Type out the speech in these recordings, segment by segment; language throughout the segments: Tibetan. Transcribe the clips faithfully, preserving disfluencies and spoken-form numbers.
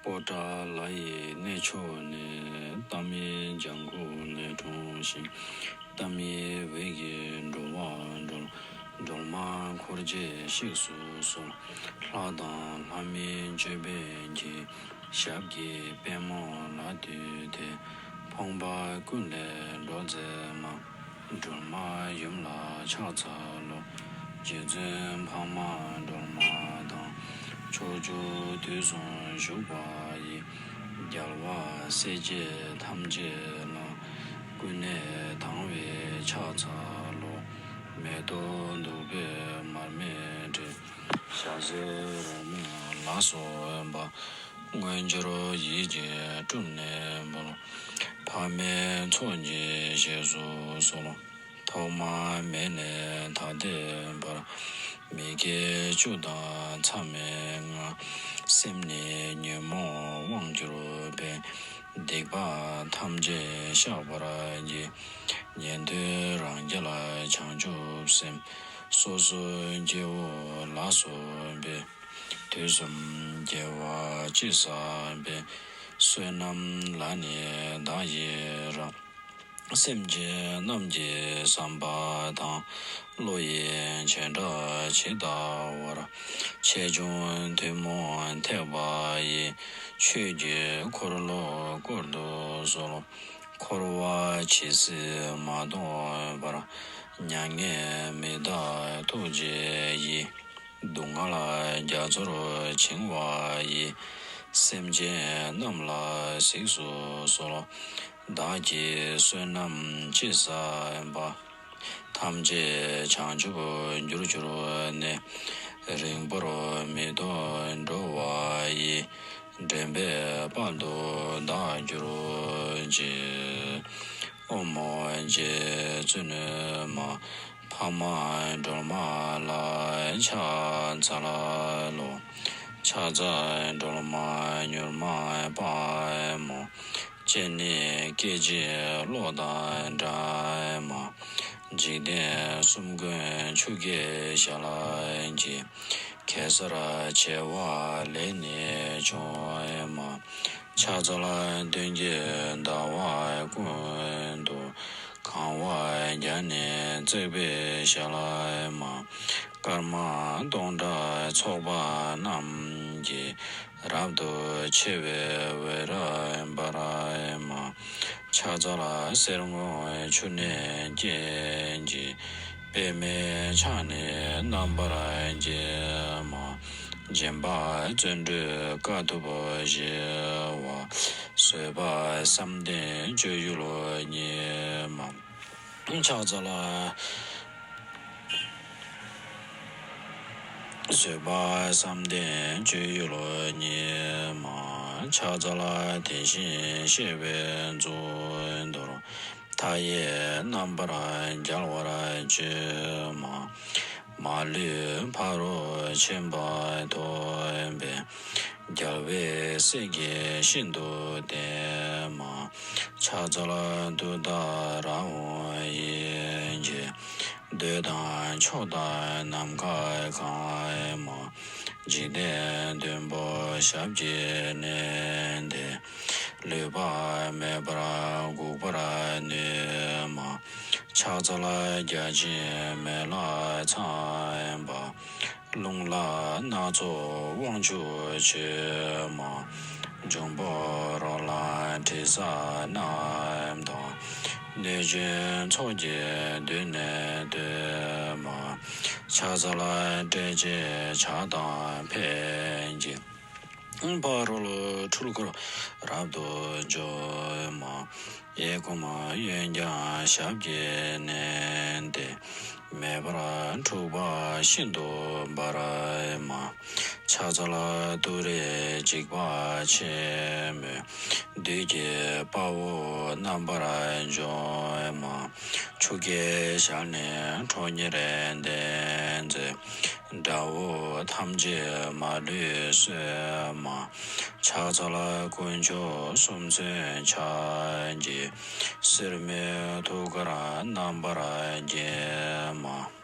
པོ་ཏཱ་ལ་ཡི་གནས་མཆོག་ནས། ཏཱཾ་ཡིག་ལྗང་གུ་ལས་འཁྲུངས་ཤིང་། ཏཱཾ་ཡིག་འོད་ཀྱིས་འགྲོ་བ་སྒྲོལ། སྒྲོལ་མ་འཁོར་བཅས་གཤེགས་སུ་གསོལ། ལྷ་དང་ལྷ་མིན་ཅོད་པན་གྱིས། ཞབས་ཀྱི་པདྨོ་ལ་བཏུད་དེ། ཕོངས་པ་ཀུན་ལས་སྒྲོལ་མཛད་མ། སྒྲོལ་མ་ཡུམ་ལ་ཕྱག་འཚལ་ལོ། རྗེ་བཙུན་འཕགས་མ་སྒྲོལ་མ་དང་། ཕྱོགས་བཅུ་དུས་གསུམ་བཞུགས་པ་ཡི། རྒྱལ་བ་སྲས་བཅས་ཐམས་ཅད་ལ། ཀུན་ནས་དང་བས་ཕྱག་འཚལ་ལོ། མེ་ཏོག་བདུག་སྤོས་མར་མེ་དྲི། ཞལ་ཟས་རོལ་མོ་ལ་སོགས་པ། དངོས་འབྱོར་ཡིད་ཀྱིས་སྤྲུལ་ནས་འབུལ། ཕ་མའི་ཚོགས་ཀྱིས་བཞེས་སུ་གསོལ། ཐོག་མ་མེད་ནས་ད་ལྟའི་བར། མི་དགེ་བཅུ་དང་མཚམས་མེད་ལྔ། སེམས་ནི་ཉོན་མོངས་དབང་གྱུར་པའི། སྡིག་པ་ཐམས་ཅད་བཤགས་པར་བགྱི། ཉན་ཐོས་རང་རྒྱལ་བྱང་ཆུབ་སེམས། སོ་སོའི་སྐྱེ་བོ་ལ་སོགས་པའི། དུས་གསུམ་དགེ་བ་ཅི་བསགས་པའི། བསོད་ནམས་ལ་ནི་བདག་ཡི་རང་། སེམས་ཅན་རྣམས་ཀྱི་བསམ་པ་དང་། བློ་ཡི་བྱེ་བྲག་ཇི་ལྟ་བར། ཆེ་ཆུང་ཐུན་མོང་ཐེག་པ་ཡི། ཆོས་ཀྱི་འཁོར་ལོ་བསྐོར་དུ་གསོལ། འཁོར་བ་ཇི་སྲིད་མ་སྟོངས་བར། མྱ་ངན་མི་འདའ་ཐུགས་རྗེ་ཡིས། སྡུག་བསྔལ་རྒྱ་མཚོར་བྱིང་བ་ཡི། སེམས་ཅན་རྣམས་ལ་གཟིགས་སུ་གསོལ། བདག་གིས་བསོད་ནམས་ཅི་བསགས་པ། ཐམས་ཅད་བྱང་ཆུབ་རྒྱུར་གྱུར་ནས། རིང་པོར་མི་ཐོགས་འགྲོ་བ་ཡི། འདྲེན་པའི་དཔལ་དུ་བདག་གྱུར་ཅིག། ཨོཾ་རྗེ་བཙུན་མ་འཕགས་མ་སྒྲོལ་མ་ལ་ཕྱག་འཚལ་ལོ། ཕྱག་འཚལ་སྒྲོལ་མ་མྱུར་མ་དཔའ་མོ། སྤྱན་ནི་སྐད་ཅིག་གློག་དང་འདྲ་མ། འཇིག་རྟེན་གསུམ་མགོན་ཆུ་སྐྱེས་ཞལ་གྱི། གེ་སར་བྱེ་བ་ལས་ནི་བྱུང་མ། ཕྱག་འཚལ་སྟོན་ཀའི་ཟླ་བ་ཀུན་ཏུ། གང་བ་བརྒྱ་ནི་བརྩེགས་པའི་ཞལ་མ། སྐར་མ་སྟོང་ཕྲག་ཚོགས་པ་རྣམས་ཀྱིས། རབ་ཏུ་ཕྱེ་བའི་འོད་རབ་འབར་མ། ཕྱག་འཚལ་གསེར་སྔོ་ཆུ་ནས་སྐྱེས་ཀྱི། པདྨའི་ཕྱག་ནི་རྣམ་པར་བརྒྱན་མ། སྦྱིན་པ་བརྩོན་འགྲུས་དཀའ་ཐུབ་བཞི་པ། བཟོད་པ་བསམ་གཏན་སྤྱོད་ཡུལ་ཉིད་མ། ཕྱག་འཚལ། བཟོད་པ་བསམ་གཏན་སྤྱོད་ཡུལ་ཉིད་མ། ཕྱག་འཚལ་དེ་བཞིན་གཤེགས་པའི་གཙུག་ཏོར། མཐའ་ཡས་རྣམ་པར་རྒྱལ་བར་སྤྱོད་མ། མ་ལུས་ཕ་རོལ་ཕྱིན་པ་ཐོབ་པའི། རྒྱལ་བའི་སྲས་ཀྱིས་ཤིན་ཏུ་བསྟེན་མ། ཕྱག་འཚལ་ཏུཏྟཱ་ར་ཧཱུྃ་ཡིད་ཀྱིས། འདོད་དང་ཕྱོགས་དང་ནམ་མཁའ་གང་མ། འཇིག་རྟེན་བདུན་པོ་ཞབས་ཀྱིས་མནན་ཏེ། ལུས་པ་མེད་པར་འགུགས་པར་ནུས་མ། ཕྱག་འཚལ་བརྒྱ་བྱིན་མེ་ལྷ་ཚངས་པ། རླུང་ལྷ་སྣ་ཚོགས་དབང་ཕྱུག་མཆོད་མ། འབྱུང་པོ་རོ་ལངས་དྲི་ཟ་རྣམས་དང་། གནོད་སྦྱིན་ཚོགས་ཀྱིས་མདུན་ནས་བསྟོད་མ། ཕྱག་འཚལ་སྤྲད་བྱས་ཕྱག་དང་ཕན་གྱི། ཕ་རོལ་འཁྲུལ་འཁོར་རབ་ཏུ་འཇོམས་མ། གཡས་བསྐུམ་གཡོན་བརྐྱང་ཞབས་ཀྱིས་མནན་ཏེ། མེ་འབར་འཁྲུག་པ་ཤིན་ཏུ་འབར་མ། ཕྱག་འཚལ་ཏུ་རེ་འཇིགས་པ་ཆེན་མོའི། བདུད་ཀྱི་དཔའ་བོ་རྣམ་པར་འཇོམས་མ། ཆུ་སྐྱེས་ཞལ་ནི་ཁྲོ་གཉེར་ལྡན་མཛད། དགྲ་བོ་ཐམས་ཅད་མ་ལུས་གསོད་མ། ཕྱག་འཚལ་དཀོན་མཆོག་གསུམ་མཚོན་ཕྱག་རྒྱའི། སེར་སྨེ་ཐུགས་ཀར་རྣམ་པར་བརྒྱན་མ།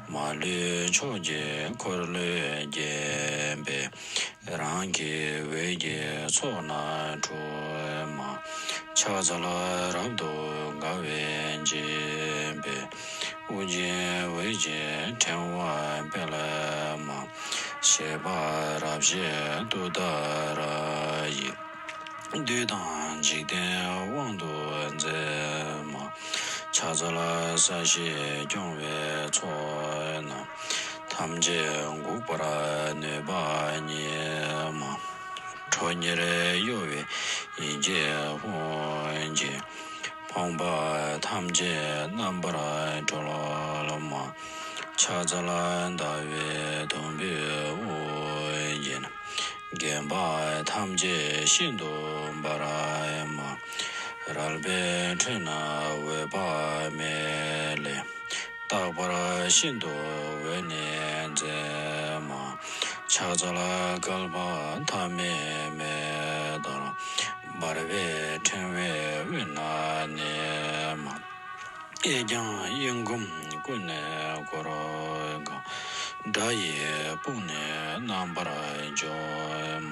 མ་ལུས་ཕྱོགས་ཀྱི་འཁོར་ལོས་བརྒྱན་པའི། རང་གི་འོད་ཀྱི་ཚོགས་རྣམས་འཁྲུགས་མ། ཕྱག་འཚལ་རབ་ཏུ་དགའ་བའི་སྤྱན་པས། ཨོ་རྒྱན་འོད་ཀྱི་ཕྲེང་བ་སྤེལ་མ། བཞད་པ་རབ་བཞད་ཏུཏྟཱ་ར་ཡིས། བདུད་དང་འཇིག་རྟེན་དབང་དུ་མཛད་མ། ཕྱག་འཚལ་ས་གཞི་སྐྱོང་བའི་ཚོགས་རྣམས། ཐམས་ཅད་འགུགས་པར་ནུས་པ་ཉིད་མ། ཁྲོ་གཉེར་གཡོ་བའི་ཡི་གེ་ཧཱུྃ་གིས། ཕོངས་པ་ཐམས་ཅད་རྣམ་པར་སྒྲོལ་མ། ཕྱག་འཚལ་ཟླ་བའི་དུམ་བུས་དབུ་བརྒྱན། བརྒྱན་པ་ཐམས་ཅད་ཤིན་ཏུ་འབར་མ། རལ་པའི་ཁྲོད་ན་འོད་དཔག་མེད་ལས། རྟག་པར་ཤིན་ཏུ་འོད་ནི་མཛད་མ། ཕྱག་འཚལ་བསྐལ་པ་ཐ་མའི་མེ་ལྟར། འབར་བའི་ཕྲེང་བའི་དབུས་ན་གནས་མ། གཡས་བརྐྱང་གཡོན་བསྐུམ་ཀུན་ནས་བསྐོར་དགའ། དགྲ་ཡི་དཔུང་ནི་རྣམ་པར་འཇོམས་མ།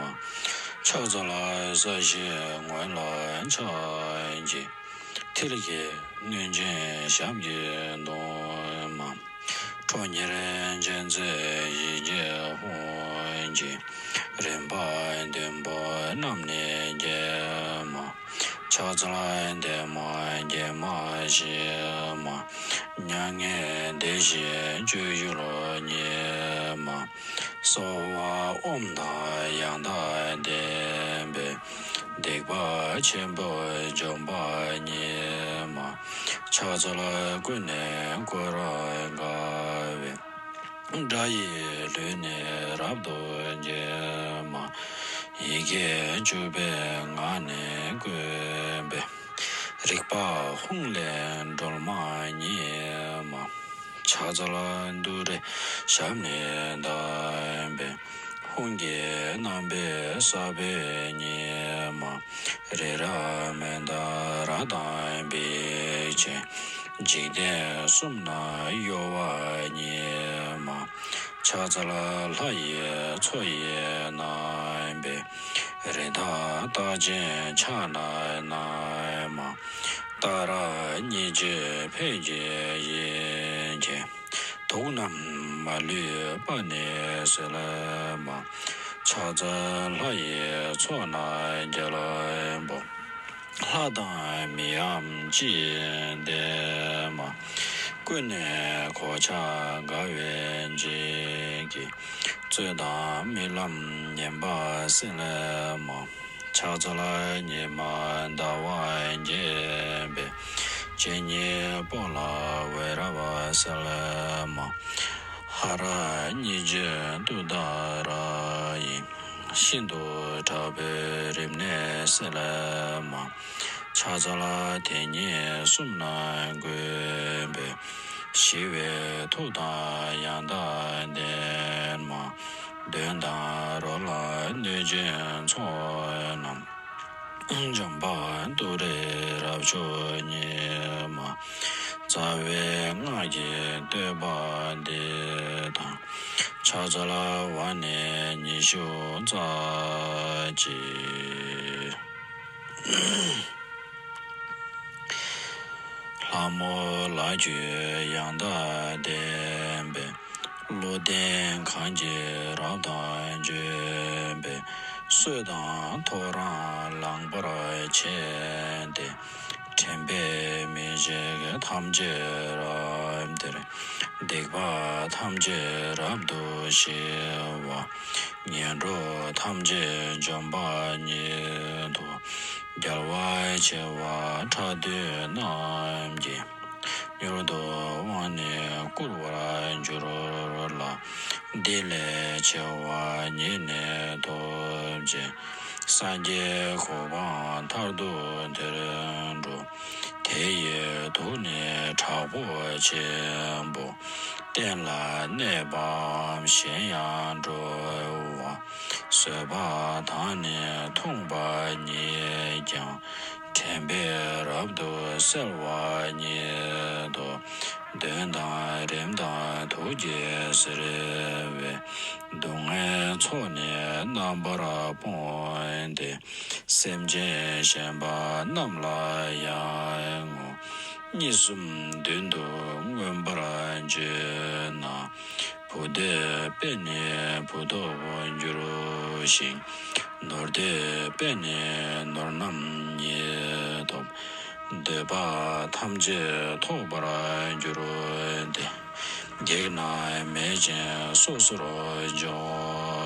ཕྱག་འཚལ་ས་གཞིའི་ངོས་ལ་ཕྱག་བགྱི། མཐིལ་གྱིས་གནོན་ཅིང་ཞབས་ཀྱིས་བརྡུང་མ། ཁྲོ་གཉེར་ཅན་མཛད་ཡི་གེ་ཧཱུྃ་གིས། རིམ་པ་བདུན་པོ་རྣམས་ནི་འགྱེད་མ། ཕྱག་འཚལ་བདེ་མ་དགེ་མ་ཞི་མ། མྱ་ངན་འདས་ཞི་སྤྱོད་ཡུལ་ཉིད་མ། གསོལ་བ་ཨོཾ་དང་ཡང་དག་ལྡན་པས། སྡིག་པ་ཆེན་པོ་འཇོམས་པ་ཉིད་མ། ཕྱག་འཚལ་ཀུན་ནས་བསྐོར་དགའ་བའི། དགྲ་ཡི་ལུས་ནི་རབ་ཏུ་འགྱེད་མ། ཡི་གེ་བཅུ་པའི་ངག་ནི་བཀོད་པའི། རིག་པ་ཧཱུྃ་ལས་སྒྲོལ་མ་ཉིད་མ། ཕྱག་འཚལ་ཏུ་རེའི་ཞབས་ནི་བརྡབས་པས། ཧཱུྃ་གི་རྣམ་པའི་ས་བོན་ཉིད་མ། རི་རབ་མནྡ་ར་དང་འབིགས་བྱེད། འཇིག་རྟེན་གསུམ་ན་གཡོ་བ་ཉིད་མ། ཕྱག་འཚལ་ལྷ་ཡི་མཚོ་ཡི་རྣམ་པའི། རི་དྭགས་རྟགས་ཅན་ཕྱག་ན་བསྣམས་མ། ཏཱ་ར་གཉིས་བརྗོད་ཕཊ་ཀྱི་ཡི་གེ། དུག་རྣམས་མ་ལུས་པ་ནི་སེལ་མ། ཕྱག་འཚལ་ལྷ་ཡི་ཚོགས་རྣམས་རྒྱལ་པོ། ལྷ་དང་མིའམ་ཅི་ཡིས་བསྟེན་མ། ཀུན་ནས་གོ་ཆ་དགའ་བའི་བརྗིད་ཀྱིས། རྩོད་དང་རྨི་ལམ་ངན་པ་སེལ་མ། ཕྱག་འཚལ་ཉི་མ་ཟླ་བ་རྒྱས་པའི། སྤྱན་གཉིས་པོ་ལ་འོད་རབ་གསལ་མ། ཧ་ར་གཉིས་བརྗོད་ཏུཏྟཱ་ར་ཡིས། ཤིན་ཏུ་དྲག་པོའི་རིམས་ནད་སེལ་མ། ཕྱག་འཚལ་དེ་ཉིད་གསུམ་རྣམས་བཀོད་པའི། ཞི་བའི་ཐུགས་དང་ཡང་དག་ལྡན་མ། གདོན་དང་རོ་ལངས་གནོད་སྦྱིན་ཚོགས་རྣམས། འཇོམས་པ་ཏུ་རེ་རབ་མཆོག་ཉིད་མ། རྩ་བའི་སྔགས་ཀྱི་བསྟོད་པ་འདི་དང་། ཕྱག་འཚལ་བ་ནི་ཉི་ཤུ་རྩ་གཅིག། ལྷ་མོ་ལ་གུས་ཡང་དག་ལྡན་པའི། བློ་ལྡན་གང་གིས་རབ་དང་བརྗོད་པའི། གསོལ་དང་ཐོ་རངས་ལེགས་པར་བྱས་ཏེ། དྲན་པས་མི་ཤིགས་ཐམས་ཅད་རབ་སྟེར། སྡིག་པ་ཐམས་ཅད་རབ་ཏུ་ཞི་བ། ངན་འགྲོ་ཐམས་ཅད་འཇོམས་པ་ཉིད་དོ། རྒྱལ་བ་ཆེ་བ་ཕྲག་བདུན་རྣམས་ཀྱིས། མྱུར་དུ་དབང་ནི་བསྐུར་བར་འགྱུར་ལ། འདི་ལས་ཆེ་བ་ཉིད་ནི་ཐོབ་ཅིང་། སངས་རྒྱས་གོ་འཕང་མཐར་ཐུག་དེར་འགྲོ། དེ་ཡི་དུག་ནི་དྲག་པོ་ཆེན་པོ། གཏན་ལ་གནས་པའམ་གཞན་ཡང་འགྲོ་བ། བཟོད་པ་དང་ནི་མཐུན་པ་ཉིད་ཀྱང་། དྲན་པས་རབ་ཏུ་སེལ་བ་ཉིད་དོ། གདོན་དང་རིམས་དང་དུག་གིས་གཟིར་བའི། སྡུག་བསྔལ་ཚོགས་ནི་རྣམ་པར་སྤོང་སྟེ། སེམས་ཅན་གཞན་པ་རྣམས་ལ་ཡང་ངོ་། གཉིས་གསུམ་བདུན་དུ་མངོན་པར་བརྗོད་ན། བུ་འདོད་པས་ནི་བུ་ཐོབ་འགྱུར་ཞིང་། ནོར་འདོད་པས་ནི་ནོར་རྣམས་ཉིད་ཐོབ། འདོད་པ་ཐམས་ཅད་ཐོབ་པར་འགྱུར་ཏེ། བགེགས་རྣམས་མེད་ཅིང་སོ་སོར་འཇོམས།